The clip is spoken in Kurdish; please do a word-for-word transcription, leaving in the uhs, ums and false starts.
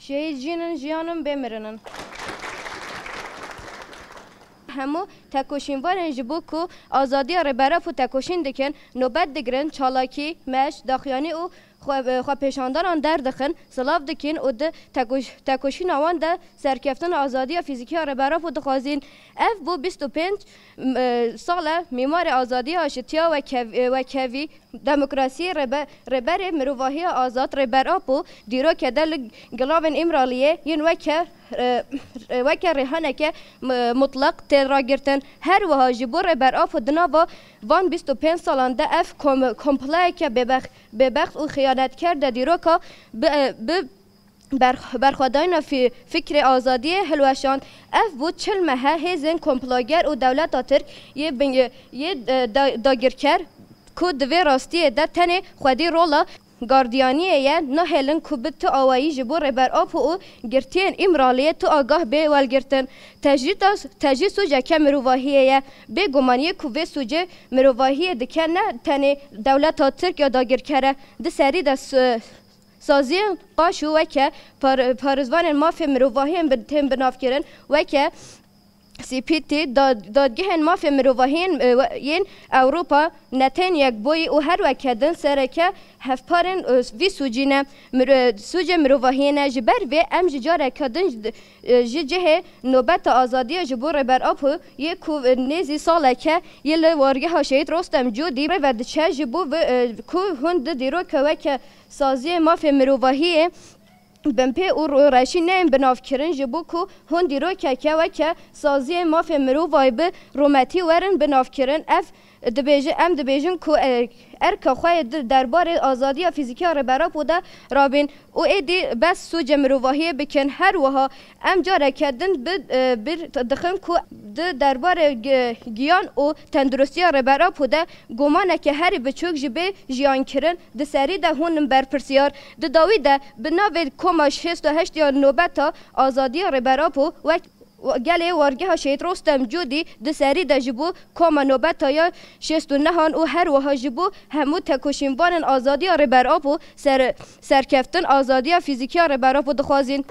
Şehîd jîn in, jiyan in, bê mirin in. Hemû tekoşînvanên ji bo ku azadiya Rêber Apo tekoşîn dikin, nobet digirin, çalakî, meş, daxuyanî û xwe, xwepêşandanan derdixin, silav dikin û di tekoş-, tekoşîna wan de serkeftin û azadiya fîzîkî ya Rêber Apo dixwazîn. Ev bû bîst û pênc, m-, e, sal e mîmarê azadiya aşitiya wekhev-, e, wekhevî, demokrasiyê, rêbe-, rêberê mirovahiya azad Rêber Apo dîroke de li gilavên Îmraliyê yên weke, e, e, weke rêhaneke m-, mutlaq tê ragirtin. Her wiha ji bo Rêber Apo di nava van bîst û pênc salan de ev kom-, komployeke bêbex-, bêbext û xiyanetkar de dîroka bi, e, bi berx-, berxwedayîna fî-, fikrê azadiyê hilweşand. Ev bû çil mehe hêzên komploger û dewleta Tirk yê bin-, yê, e, da-, dagirker ku di vê rastiyê de tenê xwedî rola gardiyaniyê ye, nahêlin ku bi tu awayî ji bo Rêber Apo û girtiyên Îmraliyê tu agah bê welgirtin. Te jî da-, te jî sûceke mirovahiyê ye. Bêguman yê ku vê sûcê mirovahiyê dike ne tenê dewleta Tirk ya dagirker e. Di serî de s-, saziyên qaşo weke par-, parêzvanên mafê mirovahiyên bi-, tên binavkirin, weke C P T, da-, dadgehên mafê mirovahiyên, e, we-, yên Ewropa, netên Yekboyî û her weke din sereke hevparên, e, vî sûcî ne, mir-, e, sûcê mirovahiyê ne. Ji ber vê em ji careke din ji, e, ji cihê nobeta azadiya ji bo Rêber Apo yê ku, e, nêzî saleke yê li wargeha Şehîd Rostem Cûdî rê ve diçe ji bo ve, e, ku hûn di dîroke weke saziyê mafê mirovahiyê binpê û ro-, reşî neyên binavkirin, ji bo ku hûn dîrokeke weke saziyên mafê mirovayê bi rûmetî werin binavkirin. Ev dibêje, em dibêjin ku, e, erka xwe yê di derbarê azadiya fîzîkî ya Rêber Apo de rabîn û êdî bes sûcê mirovahiyê bikin. Her wiha em careke din bi, e, bîr dixin ku di derbarê gi-, giyan û tenduristiya Rêber Apo de gumaneke herî biçûk ji bê jiyankirin. Di serî de hûn in berpirsiyar. Di dawî de bi navê Koma şêst û heşt ya Nobeta Azadiya Rêber Apo wek gelê wargeha Şehîd Rostem Cûdî di serî de ji bo Koma Nobeta ya şêst û nehan û her wiha ji bo hemû tekoşînvanên azadiya Rêber Apo ser-, serkeftin azadiya fîzîkî ya Rêber Apo dixwazîn.